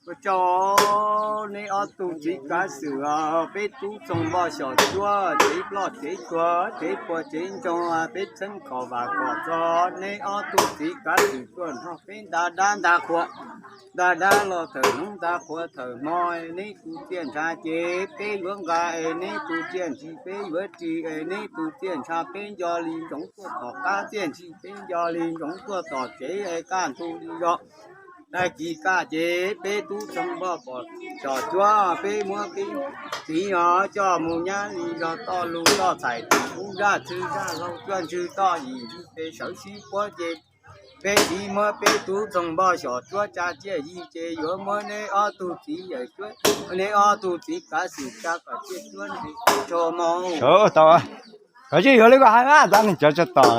Ua tsaug neb ob tug txiv kav xwm, peb tub txoos npog xyom cuab, tsev ploj tsev tuag, tsev puag tsev ntsoog, peb txheeb kom vam kom txog. Neb ob tug txiv kav xwm tuaj nrog peb nta dab nta qhua, nta dab los thawm hnub nta qhua thawm hmo. Neb tus txiaj ntsha ces peb yuav nqa es, neb tus txiaj ntsig peb yuav ris es, neb tus txiaj ntsha peb nco li ntsoov tuaj tom qab, txiaj ntsig peb nco li ntsoov tuaj tom tsev es kaj ntug li zog. Tag kis kaj ces peb tub txoos npog xyom cuab, peb muab peb txiv os coj mus nyab li zog toj lus toj txhais tim ub, zaj txwv zaj laug cuaj ntswg toj yim ntswg pes sawv sib puab ces peb txiv muab peb tub txoos npog xyom cuab tsa ciaj yig ces yuav muab neb ob tug txiv yawm cuab, neb ob tug txiv kav xwm tsa kom ciaj cuab ntswg tso mus. Koj yeej yuav li koj hais mas, tab neeg cov tso tom.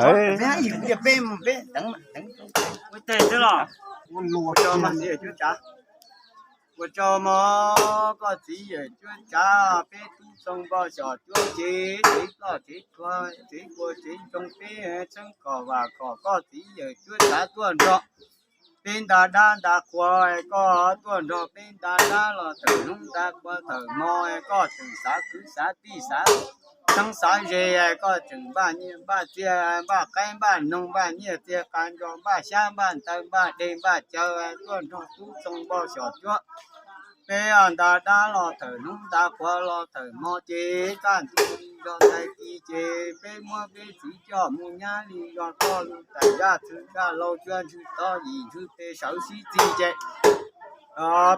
Ua tsaug mog koj txiv yawm cuab tsav, peb tub txoos npog xyom cuab ces tsev ploj tsev tuag, tsev puag tsev ntsoog, peb txheeb kom vam kom koj txiv yawm cuab tsav tuaj nrog peb nta dab nta qhua, koj tuaj nrog peb nta dab los thawm hnub nta qhua thawm hmo, koj tseem xav kwv xav tij xav txheeb xav ze, koj tseem npaj nyiaj npaj txiaj, npaj qaib npaj noog, npaj nyiaj txiag qas ntsos, npaj xyab npaj ntawv, npaj dej npaj cawv, tuaj nrog tub txoos npog xyom cuab. Peb nta dab los thawm hnub nta qhua los thawm hmo ces kaj ntug li zog tag kis ces peb muab peb txiv coj mus nyab li zog toj lus tais zaj txwv zaj laug cuaj ntswg toj yim ntswg pes sawv sib txig ces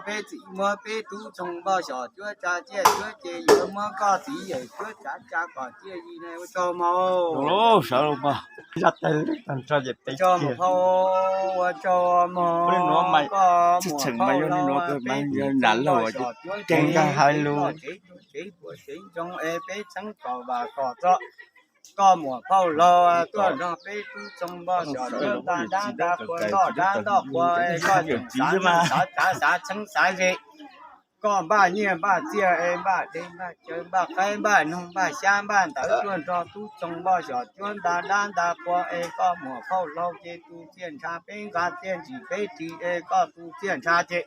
peb txiv muab peb tub txoos npog xyom cuab tsa ciaj cuab ces yuav muab koj txiv yawm cuab tsav tsa kom ciaj yig na. Ua tsaug mog. Ua tsaug mog phauj, ua tsaug mog koj muam phauj laug, peb tub txoos npog xyom cuab ces tsev puag tsev ntsoog es peb txheeb kom vam kom txog. Koj muam phauj laug tuaj nrog peb tub txoos npog xyom cuab nta dab nta qhua ntoj dab ntoj qhua, koj tseem xav neej xav tsav xav txheeb xav ze. Koj npaj nyiaj npaj txiaj es npaj dej npaj cawv npaj qaib npaj noog npaj xyab npaj ntawv tuaj nrog tub txoos npog xyom cuab nta dab nta qhua es koj muam phauj laug ces tus txiaj ntsha peb nqa txiaj ntsim peb ris es koj tus txiaj ntsha ces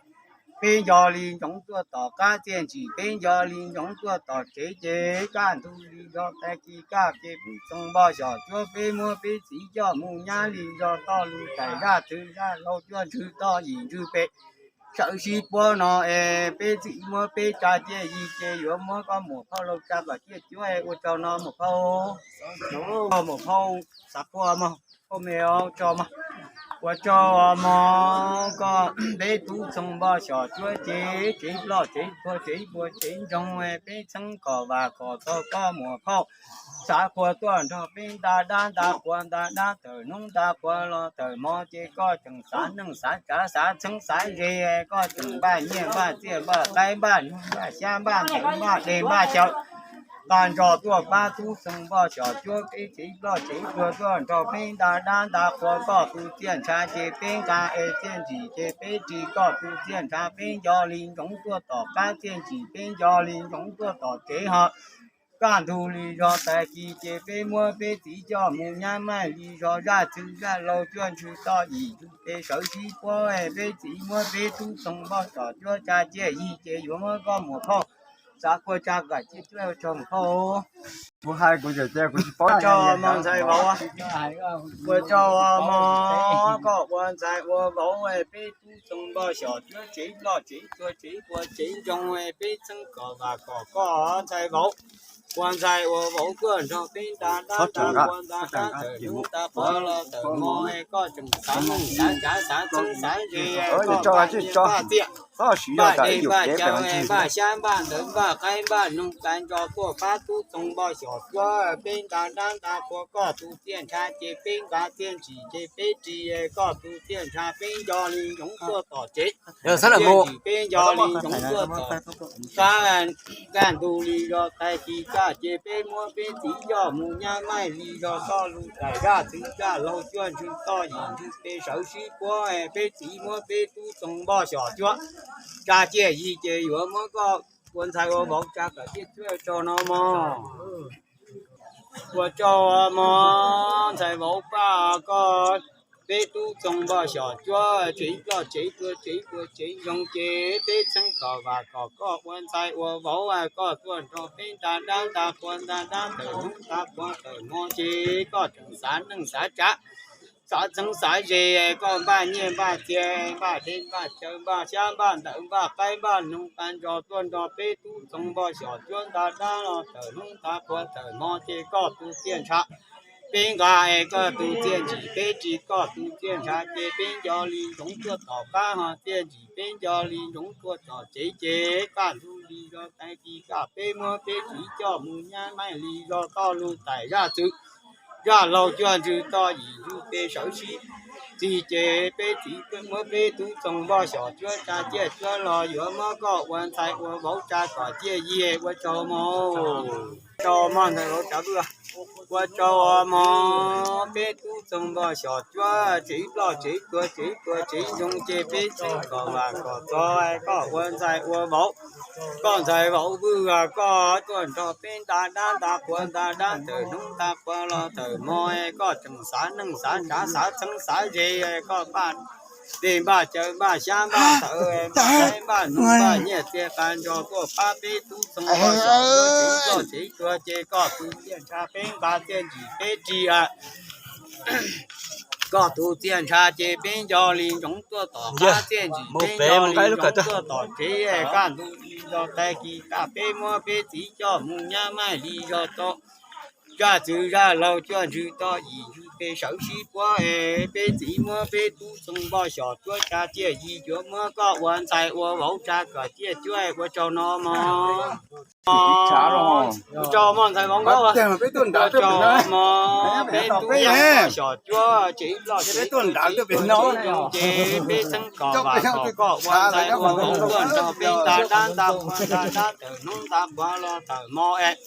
peb nco li ntsoov tuaj tom qab, txiaj ntsim peb nco li ntsoov tuaj tom tsev ces kaj ntug li zog tag kis kaj ces tub txoos npog xyom cuab peb muab peb txiv coj mus nyab li zog toj lus tais zaj txwv zaj laug cuaj ntswg toj yim ntswg pes sawv sib puab no es peb txiv muab peb tsa ciaj yig ces yuav muab koj muam phauj laug tsa kom ciaj cuab. Ua tsaug no muam phauj, muam phauj xav quaj mog, phauj me ua tsaug mog. Ua tsaug mog koj, peb tub txoos npog xyom cuab ces tsev ploj tsev tuag tsev puag tsev ntsoog, peb txheeb kom vam kom txog koj muam phauj xav quaj tuaj nrog peb nta dab nta qhua nta dab thawm hnub nta qhua los thawm hmo ces koj tseem xav neej xav tsav xav txheeb xav ze, koj tseem npaj nyiaj npaj txiaj npaj qaib npaj noog npaj xyab npaj ntawv npaj dej npaj cawv qas ntsos tuaj pab tub txoos npog xyom cuab peb tsev ploj tsev tuag tuaj nrog peb nta dab nta qhua, koj tus txiaj ntsha ces peb nqa es txiaj ntsim ces peb ris, koj tus txiaj ntsha peb nco li ntsoov tuaj tom qab, txiaj ntsim peb nco li ntsoov tuaj tom tsev ho kaj ntug li zog tag kis ces peb muab peb txiv coj mus nyab maij li zog zaj txwv zaj laug cuaj ntswg toj yim ntswg pes sawv sib puab, peb txiv muab peb tub txoos npog xyom cuab tsa ciaj yig ces yuav muab koj muam phauj xav quaj tsa kom ciaj cuab. Ua tsaug muam phauj, kuv hais kuv tseem tias kuv tsis paub. Ua tsaug mog ntxhais vauv, ua tsaug mog koj ua ntxhais ua vauv, peb tub txoos npog xyom cuab tsev ploj tsev tuag tsev puag tsev ntsoog, peb txheeb kom vam kom koj ntxhais vauv ua ntxhais ua vauv tuaj nrog peb nta dab nta qhua nta dab tawm hnub nta qhua los tawm hmo, koj tseem xav neej xav tsav xav txheeb xav ze, koj npaj nyiaj npaj txiaj npaj dej npaj cawv npaj xyab npaj ntawv npaj qaib npaj noog qas ntsos tuaj pab tub txoos npog xyom cuab peb nta dab nta qhua, koj tus txiaj ntsha ces peb nqa txiaj ntsim ces peb ris, koj tus txiaj ntsha peb nco li ntsoov tuaj tom tsev, txiaj ntsim peb nco li ntsoov tuaj tom qab, kaj ntug li zog tag kis kaj ces peb muab peb txiv coj mus nyab maij li zog toj lus tais zaj txwv zaj laug cuaj ntswg toj yim ntswg pes sawv sib puab, peb txiv muab peb tub txoos npog xyom cuab tsa ciaj yig ces yuav muab koj ua ntxhais ua vauv tsa kom ciaj cuab. Ua tsaug no mog, ua tsaug mog ntxhais vauv Paj, koj Peb tub txoos npog xyom cuab, tsev ploj tsev tuag tsev tuag tsev zoo ces peb txheeb kom vam kom koj ua ntxhais ua vauv, koj tuaj nrog peb nta dab nta qhua nta dab tawm hnub nta qhua tawm hmo ces koj tseem xav neej xav tsav, xav txheeb xav ze, koj npaj nyiaj npaj txiag, npaj dej npaj cawv, npaj xyab npaj ntawv, npaj qaib npaj noog, nqa nrog tuaj nrog peb tub txoos npog xyom cuab nta dab los tawm hnub nta qhua tawm hmo ces koj tus txiaj ntsha peb nqa es koj tus txiaj ntsim peb ris, koj tus txiaj ntsha ces peb nco li ntsoov tuaj tom qab, ho txiaj ntsim peb nco li ntsoov tuaj tom tsev ces kaj ntug li zog tag kis kaj peb muab peb txiv coj mus nyab maij li zog toj lug tais zaj txwv zaj laug cuaj ntsws toj yim ntsws peb sawv sib txig ces peb txiv muab peb tub txoos npog xyom cuab tsa ciaj cuab los yuav muab koj ua ntxhais ua vauv tsa kom ciaj yig ua tsaug mog. Tsaug mog ntxhais vauv tsav vwj. Ua tsaug mog peb tub txoos npog xyom cuab, tsev ploj tsev tuag tsev tuag tsev zoo ces peb txheeb kom vam kom txog koj ua ntxhais ua vauv. Koj ntxhais vauv vwj, koj tuaj nrog peb nta dab nta qhua nta dab tawm hnub nta qhua los tawm hmo, koj tseem xav neej xav tsav xav txheeb xav ze, koj npaj dej npaj cawv npaj xyab npaj ntawv npaj qaib npaj noog npaj nyiaj txiag qas nrog tuaj pab peb tub txoos npog xyom cuab, tsev ploj tsev tuag ces koj tus txiaj ntsha peb nqa txiaj ntsim peb ris, koj tus txiaj ntsha ces peb nco li ntsoov tuaj tom qab, txiaj ntsim peb nco li ntsoov tuaj tom tsev, kaj ntug li zog tag kis kaj peb muab peb txiv coj mus nyab maij li zog tau zaj txwv zaj laug cuaj ntsws toj yim ntsws peb sawv sib puab es peb txiv muab peb tub txoos npog xyom cuab tsa ciaj yig yuav muab koj ua ntxhais ua vauv tsa kom ciaj cuab ua tsaug no mog. Ua tsaug mog ntxhais vauv nkauj, ua tsaug mog peb tub txoos npog xyom cuab, tsev ploj tsev tuag tsev zoo ces peb txheeb kom vam kom koj ua ntxhais ua vauv tuaj nrog peb nta dab nta qhua nta dab tawm hnub nta qhua los tawm hmo es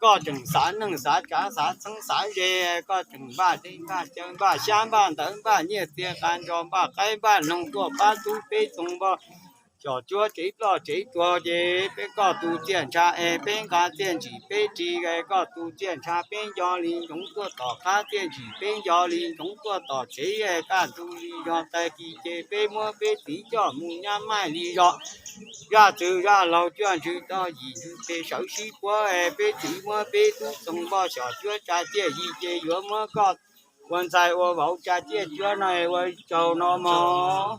koj tseem xav neej xav tsav xav txheeb xav ze, koj tseem npaj dej npaj cawv npaj xyab npaj ntawv npaj nyiaj txiag qas nrog npaj qaib npaj noog tuaj pab tub peb txoos npog xyom cuab, tsev ploj tsev tuag ces peb koj tus txiaj ntsha es peb nqa txiaj ntsim peb ris, koj tus txiaj ntsha peb nco li ntsoov tuaj tom qab, txiaj ntsim peb nco li ntsoov tuaj tom tsev, kaj ntug li zog tag kis ces peb muab peb txiv coj mus nyab maij li zog. Zaj txwv zaj laug cuaj ntsws toj yim ntsws peb sawv sib puab es peb txiv muab peb tub txoos npog xyom cuab tsa ciaj yig ces yuav muab koj ua ntxhais ua vauv tsa ciaj cuab no ua tsaug no mog.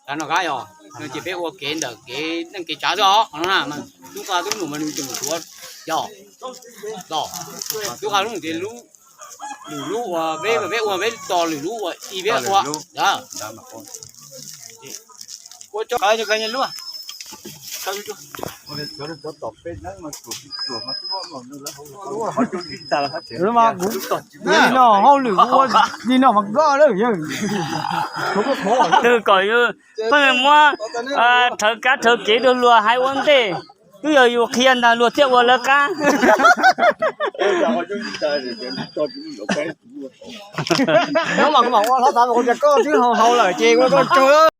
Tav no qab yog no ces peb ua kev ntawm kev neej kev tsav xwb os. Tub qab tub num mas nws tseem tuav yog, tub qab tub num ces lub, lwm lub uas peb, peb ua peb tos lwm lub uas ib peb ua. Ua tsaug lub. Li no hauj lwm ua li no mas koj lawm yawg. Twg kom yus pheej muab rhawv kab rhawv kev rau luag hais ua ntej, twb yog yus qhia ntag luag thiaj ua lawv qab. Nyob mas kuv mam ua hlob tav mas kuv tias koj twb haus haus lawm ces ua koj tsaug.